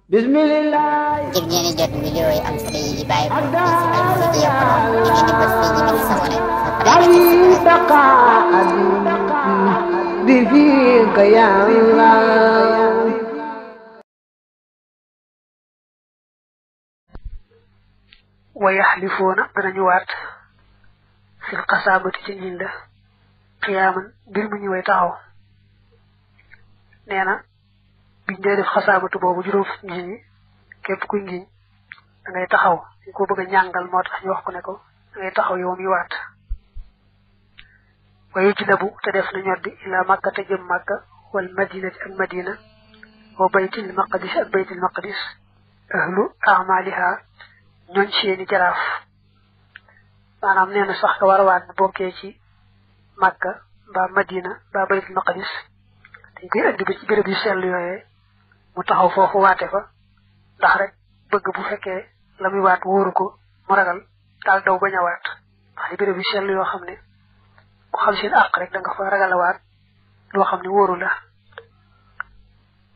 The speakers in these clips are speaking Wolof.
Bismillah. ngir ngeen di jot vidéo yi am solo yi bàyyi ko ci Al Mouridiyyah Pro da ngeen di bës fii ñu bind s'abonner ba pare بفيك يا الله. ويحلفون دنيوات في القصابة تنجيندا قياما بالمني ويتاو نينا biñ dee def xasaabatu boobu juróom ngi ñi képp kuy ngiñ da ngay taxaw ñu ko bëgg a ñàngal moo tax ñu wax ko ne ko da ngay taxaw yow mi waat wayu ci dabu te def na ñoddi ila makka te jëm makka wal madinati ak madina wa baytil maqdis ak baytil maqdis ahlu amaliha ñooñ seeni jaraaf maanaam nee na sax ka war a waat bu bokkee ci makka mbaa madina mbaa baytil maqdis dañ koy andi ba ci béréb yu sell yooyee mu taxaw foofu waate fa ndax rek bëgg bu fekkee la muy waat wóoru ko mu ragal daal daw bañ a waat ndax di béréb yu sell yoo xam ne ku xam seen àq rek da nga fa ragal a waat loo xam ne wóoru la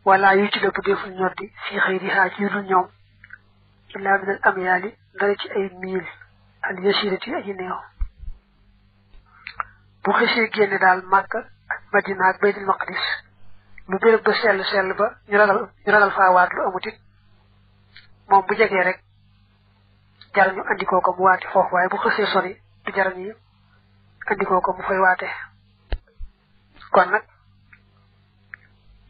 wala yu ci lépp deful ñoddi fii xëy di xaaj yu dul ñoom illaa min al amyaali dara ci ay miil al yasirati aji néew bu xësee génne daal Makka ak Madina ak Baytul Maqdis lu béréb ba sell ba ñu ragal faa waat lu amut it moom bu jegee rek jar ñu andikoo ko mu waate foofu waaye bu xësee sori du jar ñu andikoo ko mu fay waate kon nag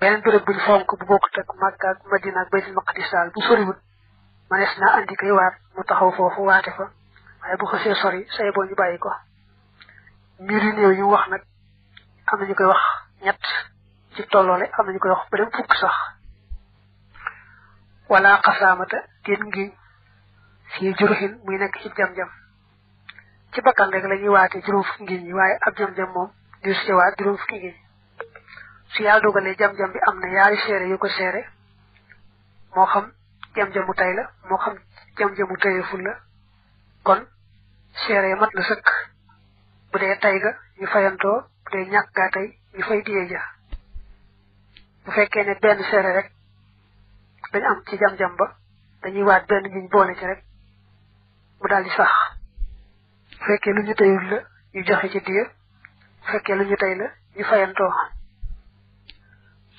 beneen béréb buñ fonk bu bokkut ak Makka ak Madina ak Baytul Maqdis daal bu soriwut manees naa andi koy waat mu taxaw foofu waate fa waaye bu xësee sori say boo ñu bàyyi ko mbir yu néew yu wax nag am nañu koy wax ñett ci tolloole am nañu koy wax ba dem fukk sax wala xasaamata teen ngi fii juruxin muy nekk ci jam-jam ci bakkan rek la ñuy waatee juróom fukki ngiñ yi waaye ab jam-jam moom di si waat juróom fukki ngiñ su yàlla dogalee jam-jam bi am na yaari seere yu ko seere moo xam jam-jamu tay la moo xam jam-jamu tayeful la kon seere mat na sëkk bu dee tay ga ñu fayantoo bu dee ñàkk gaa tey ñu fay diyee ja bu fekkee ne benn seere rek dañ am ci jam-jam ba dañuy waat benn ngiñ boole ci rek mu daal di sax bu fekkee lu ñu tayul la ñu joxe ci diye bu fekkee lu ñu tay la ñu fayantoo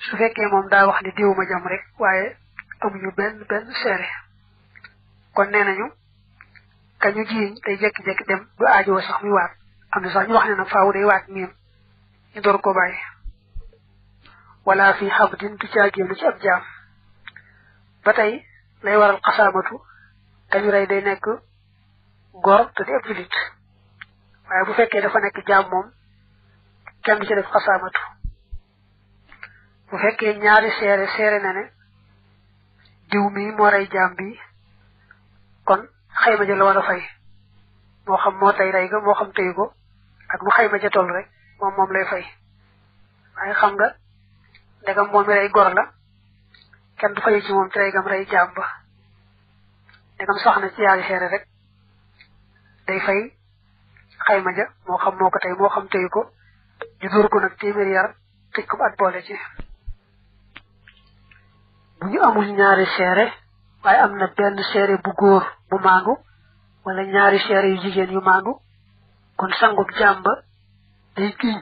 su fekkee moom daa wax ni diwuma jam rek waaye amuñu benn seere kon nee nañu kañu jiiñ day jekki-jekki dem du aajoo sax muy waat am na sax ñu wax ne nag faaw day waat miim ñu door ko bàyyi wala fi xabdin du caagéelu ci ab jaam ba tey lay waral xasaamatu kañu rey day nekk góor te di ab julit waaye bu fekkee dafa nekk jaam moom kenn du ci def xasaamatu bu fekkee ñaari seere na ne diw mi moo rey jaam bi kon xayma ja la war a fay moo xam moo tey rey ga moo xam teyu ko ak lu xayma ja toll rek moom lay fay waaye xam nga ndegam moom mi rey gor la kenn du fayu ci moom ci rey gam rey jaam ba ndegam sax na ci yaari seere rek day fay xayma ja moo xam moo ko tey moo xam teyu ko ñu dóor ko nag téeméeri yar tëj ko at boole ci bu ñu amul ñaari seere waaye am na benn seere bu góor bu maandu wala ñaari seere yu jigéen yu maandu kon sangub jàmba day giñ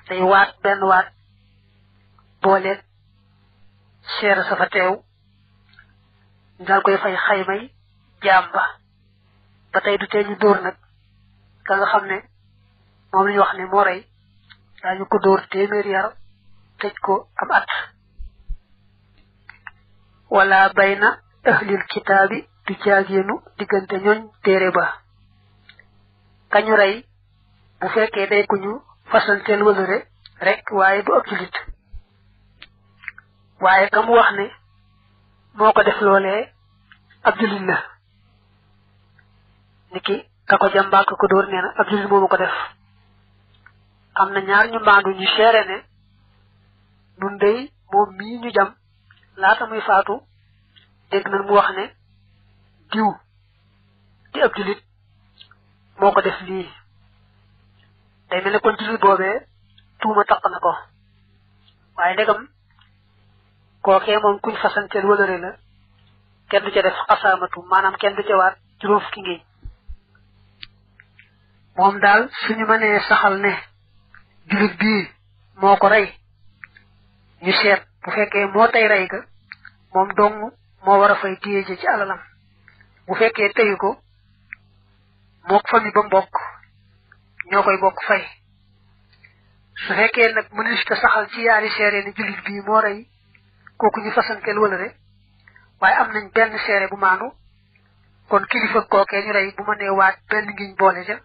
day waat benn waat booleeg seere sa fa teew ñu daal koy fay xaymay jàmba ba tey du tee ñu dóor nag ka nga xam ne moom lañu wax ne moo rey daañu ko dóor téeméeri yar tëj ko am at wala bayna ahlil kitaabi du caagéenu diggante ñooñ téere ba kañu rey bu fekkee day ku ñu fasanteel wëlëre rek waaye du ab julit waaye ka mu wax ne moo ko def loolee ab julit la niki ka ko jàmbaa ka ko dóor nee na ab julit moomu ko def am na ñaar ñu maandu ñu seere ne nun dey moom mii ñu jam laata muy faatu dégg nañ mu wax ne diw di ab julit moo ko def lii day mel ne kon julit boobee tuuma taq na ko waaye ndegam kookee moom kuñ fasanteel wëlëre la kenn du ca def xasaamatu maanaam kenn du ca waat juróom fukki ngiñ moom daal suñu mënee saxal ne julit bii moo ko rey ñu seet bu fekkee moo tey rey ga moom dong moo war a fay diye ji ci alalam bu fekkee teyu ko mook famille ba mbokk ñoo koy bokk fay su fekkee nag mënees ta saxal ci yaari seere ne julit bii moo rey kooku ñu fasanteel wala re waaye am nañ benn seere bu maanu kon kilifa kookee ñu rey bu mënee waat benn ngiñ boole ja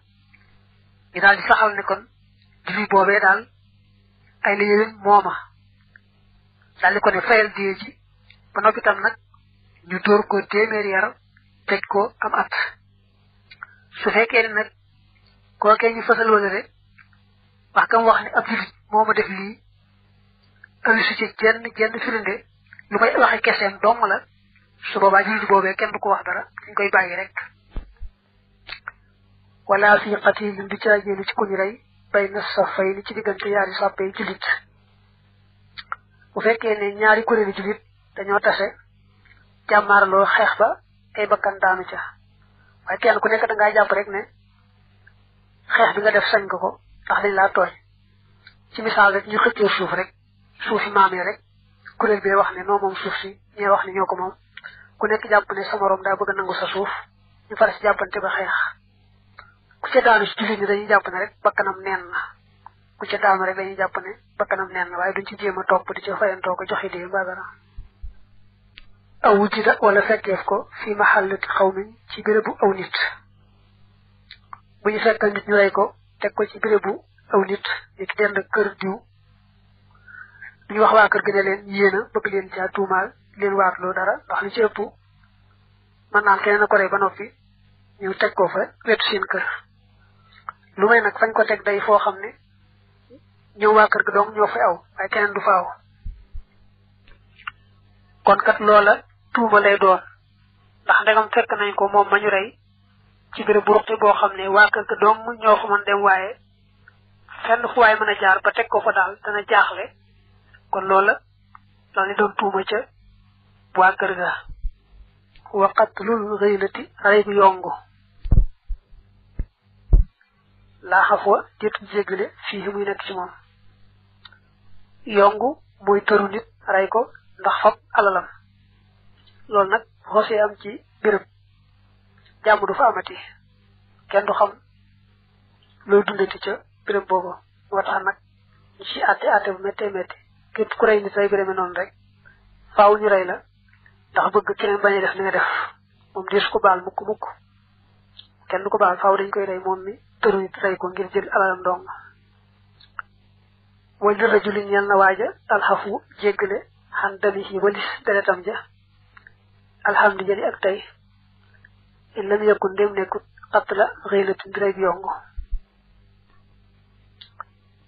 ñu daal di saxal ne kon julit boobee daal ay la yéwén mooma daal di ko ne fayal diye ji ba noppi tam nag ñu dóor ko téeméeri yar tëj ko am at su fekkee ne nag kookee ñu fasal wala re wax kam wax ne ab julit moo ma def lii andi su ci jenn firnde lu may waxe keseem dong la su boobaa julit boobee kenn du ko wax dara dañ koy bàyyi rek wala fi qatilin du caagéenu ci ku ñu rey bay na safay ni ci diggante yaari sàppee julit bu fekkee ne ñaari kuréeli julit dañoo tase jàmmaarloo xeex ba ay bakkan daanu ca waaye kenn ku nekk da ngaa jàpp rek ne xeex bi nga def sañ ko ndax dañ laa tooñ ci misaal rek ñu xëccoo suuf rek suufi maamee rek kuréel bi wax ne noo moom suuf si ñee wax ne ñoo ko moom ku nekk jàpp ne sa morom daa bëgg a nangu sa suuf ñu fara si jàppante ba xeex ku ca daanu si jullit ñi dañuy jàpp ne rek bakkanam neen na ku ca daanu rek dañuy jàpp ne bakkanam neen na waaye duñ ci jéem a topp di ca fayantoo ko joxe dee mbaa dara aw wujida wala fekkeef ko fi mahallati xawmin ci bérébu aw nit bu ñu fekkal nit ñu rey ko teg ko ci bérébu aw nit ni ki dend kër diw duñu wax waa kër gi ne leen yéena bëgg leen caa tuumaal leen waatloo dara ndax li ci ëpp mën naan keneen a ko rey ba noppi ñu teg ko fa wetu seen kër lu may nag fañ ko teg day foo xam ne ñëw waa kër gi donc ñoo fay aw waaye keneen du fa aw kon kat loola tuuma lay doon ndax ndegam fekk nañ ko moom ma ñu rey ci béréb bu ruqi boo xam ne waa kër gi donc ñoo fa mën dem waaye fenn fu waay mën a jaar ba teg ko fa daal dana jaaxle kon loola la ni doon tuuma ca waa kër ga wa qatlul ghaylati rey bu yongu laa xafwa déetu jéggale fii muy nekk ci moom yongu mooy tëru nit rey ko ndax fab alalam loolu nag xosee am ci béréb jàmm du fa amati kenn du xam looy dundati ca béréb boobu moo tax nag ñu ci àtte bu méttee métti képp ku rey nit rey béréb noonu rek faaw ñu rey la ndax bëgg keneen bañ a def li nga def moom deesu ko baal mukk kenn du ko baal faaw dañ koy rey moom mi tëru nit rey ko ngir jël alalam dong wal li rajulin ñel na waaja alxafu jéggale xan damihi walis deretam ja alhamdu jëli ak tey in lam yakun ndem nekkut qatla ghaylatin rey bi yongu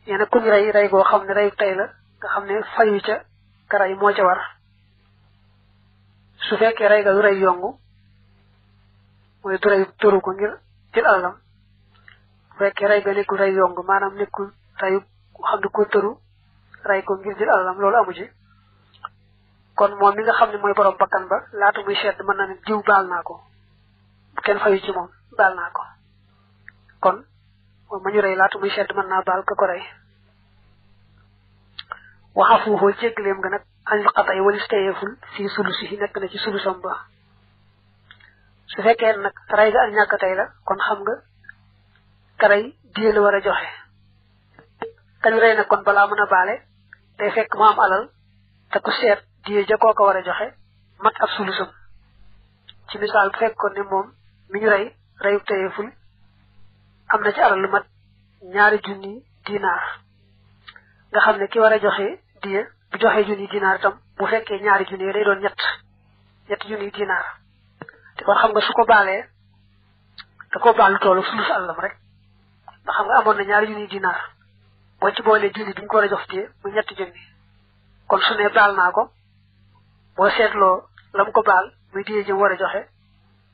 yéena kuñ rey goo xam ne reyu tey la nga xam ne fayu ca ka rey moo ca war su fekkee rey ga du rey yongu mooy du rey tëru ko ngir jël alalam bu fekkee rey ga nekkul rey yongu maanaam nekkul reyu xam ne ko tëru rey ko ngir jël alalam loolu amu ci kon moom mi nga xam ne mooy borom bakkan ba laata muy sedd mën na ne jiw baal naa ko bu kenn fayu ci moom baal naa ko kon moom ma ñu rey laata muy sedd mën naa baal ka ko rey waxa fuufoo jéggaleem nga nag anil xatay walis teyeeful fii sulusi yi nekk na ci sulusam ba su fekkee nag rey ga ak ñàkk tey la kon xam nga ka rey diye la war a joxe kañu rey nag kon balaa mën a baale day fekk mu am alal te ku seet diye ja koo ko war a joxe mat ab sulusam ci misaal bu fekkoon ne moom mi ñu rey reyu teyeeful am na ci alal lu mat 2 junni dinaar nga xam ne ki war a joxe diye bu joxe junni dinaar itam bu fekkee 2 junni day doon ñett junni dinaar te kon xam nga su ko baalee da koo baal lu toolu sulus àllam rek ndax xam nga amoon na 2 junni dinaar boo ci boolee junni bi ñu ko war a jox diye muy 3 junni kon su ne baal naa ko boo seetloo lam ko baal muy diye jëm war a joxe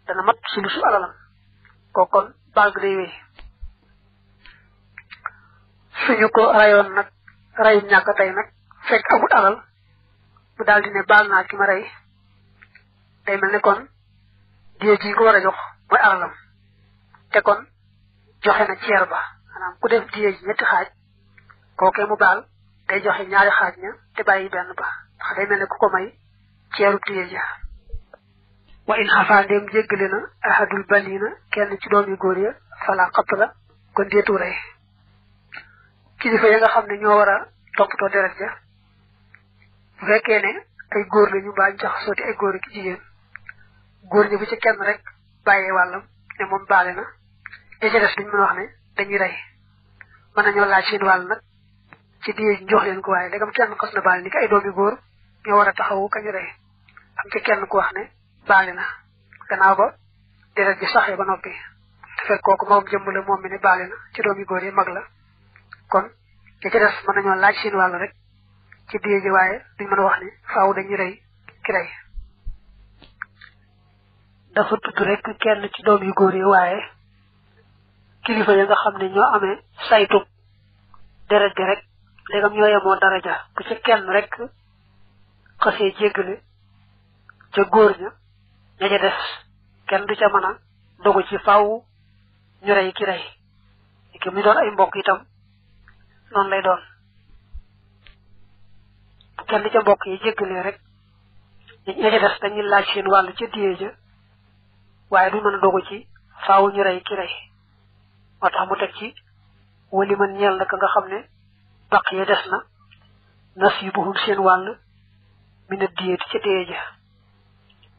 dana mat sulusu alalam kooku kon baal gi day wéy suñu ko rayoon nag rayum ñàkk tey nag fekk amul alal mu daal di ne baal naa ki ma rey day mel ne kon diye ji ko war a jox mooy alalam te kon joxe na ceer ba maanaam ku def diye ji ñetti xaaj kookee mu baal day joxe ñaari xaaj ña te bàyyi benn ba ndax day mel ne ku ko may ceeru diye ja wa in xafaa ndéem jéggale na ahadul balina kenn ci doom yu góor ya fala xatt la kon deetu rey kilifa ya nga xam ne ñoo war a toppatoo deret ja bu fekkee ne ay góor lañu mbaa ñu jaxasoo di ay góor ak jigéen góor ñi bu ci kenn rek bàyyee wàllam ne moom baale na ña ca des duñ mën a wax ne dañuy rey mën nañoo laaj seen wàll nag ci diye ñu jox leen ko waaye dagam kenn xas na baale ni ki ay doomi góor ñoo war a taxawu kañu rey am ci kenn ku wax ne baale na gannaaw ba deret ji saxee ba noppi te fekk kooku moom jëmm la moom mi ne baale na ci doomi góor yi mag la kon ña ca des mën nañoo laaj seen wàll rek ci diye ji waaye duñ mën a wax ne faaw dañuy rey ki rey dafa tudd rek kenn ci doom yu góor yi waaye kilifa ya nga xam ne ñoo amee saytu deret ji rek léegam ñoo yemoo daraja bu ci kenn rek xasee jéggale ca góor ña ña ca des kenn du ca mën a dogu ci faaw ñu rey ki rey ki mu doon ay mbokk itam noonu lay doon bu kenn ca mbokk yi jéggalee rek ña ca des dañuy laaj seen wàll ca diye ja waaye du mën a dogu ci faaw ñu rey ki rey moo tax mu teg ci wali man ñeel na ka nga xam ne baq ya des na nasiibuhum seen wàll mina diyeeti ca diye ja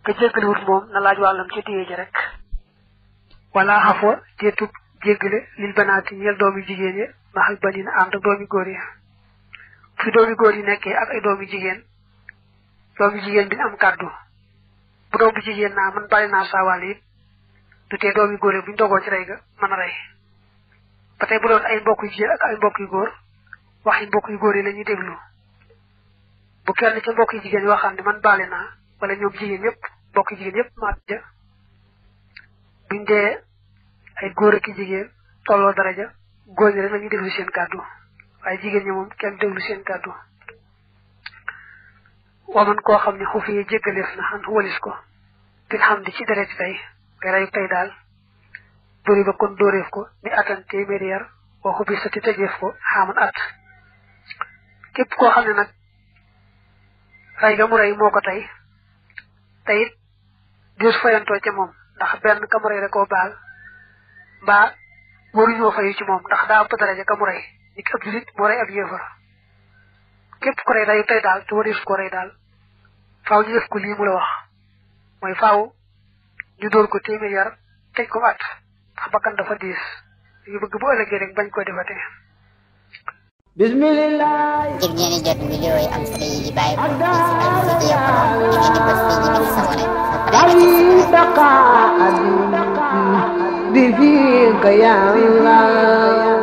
ka jéggaliwut moom na laaj wàllam ca diye ja rek wala xafwa teetub jéggale lil banaati ñeel doomi jigéen ya maxal banina ànd ak doomi góor ya fi doomi góor yi nekkee ak ay doomi jigéen bi am kàddu bu doom bu jigéen naa man bari naa saa wàll it du tee doomi góor yi buñ dogoo ci rey ga mën a rey ba tey bu doon ay mbokk yu jigéen ak ay mbokk yu góor waxi mbokk yu góor yi la ñuy déglu bu kenn ca mbokk yu jigéen yi waxaan ne man baale naa wala ñoom jigéen ñëpp mbokk yu jigéen yëpp maat ja buñ dee ay góor ak jigéen tolloo daraja góor ñi rek la ñuy déglu seen kàddu waaye jigéen ñi moom kenn déglu seen kàddu waman koo xam ne xufi yi jéggaleef na xan walis ko bil xam di ci deret tey ngay reyu tey daal dóori ba kon dóoreef ko ni atan téeméeri yar boo xubi sa ti tëjeef ko xaaman at képp koo xam ne nag rey ga mu rey moo ko tey te it dius fayantoo ca moom ndax benn ka mu rey rek koo baal mbaa waruñoo fayu ci moom ndax daa ëpp daraja ka mu rey ni ki ab julit moo rey ab yéefar képp ko rey reyu tey daal te waris ko rey daal faaw ñu def ko lii mu la wax mooy faaw ñu dóor ko téeméer yar tëj ko at ndax bakkan dafa diis ñu bëgg bu ëllëgee rek bañ koy defatee bismillah ngir ngeen di jot vidéo yi am solo yi di bàyyi ko ci Al-Mouridiyyah Pro ngeen di bës fii ñu bind s'abonné bi fiika ya Allah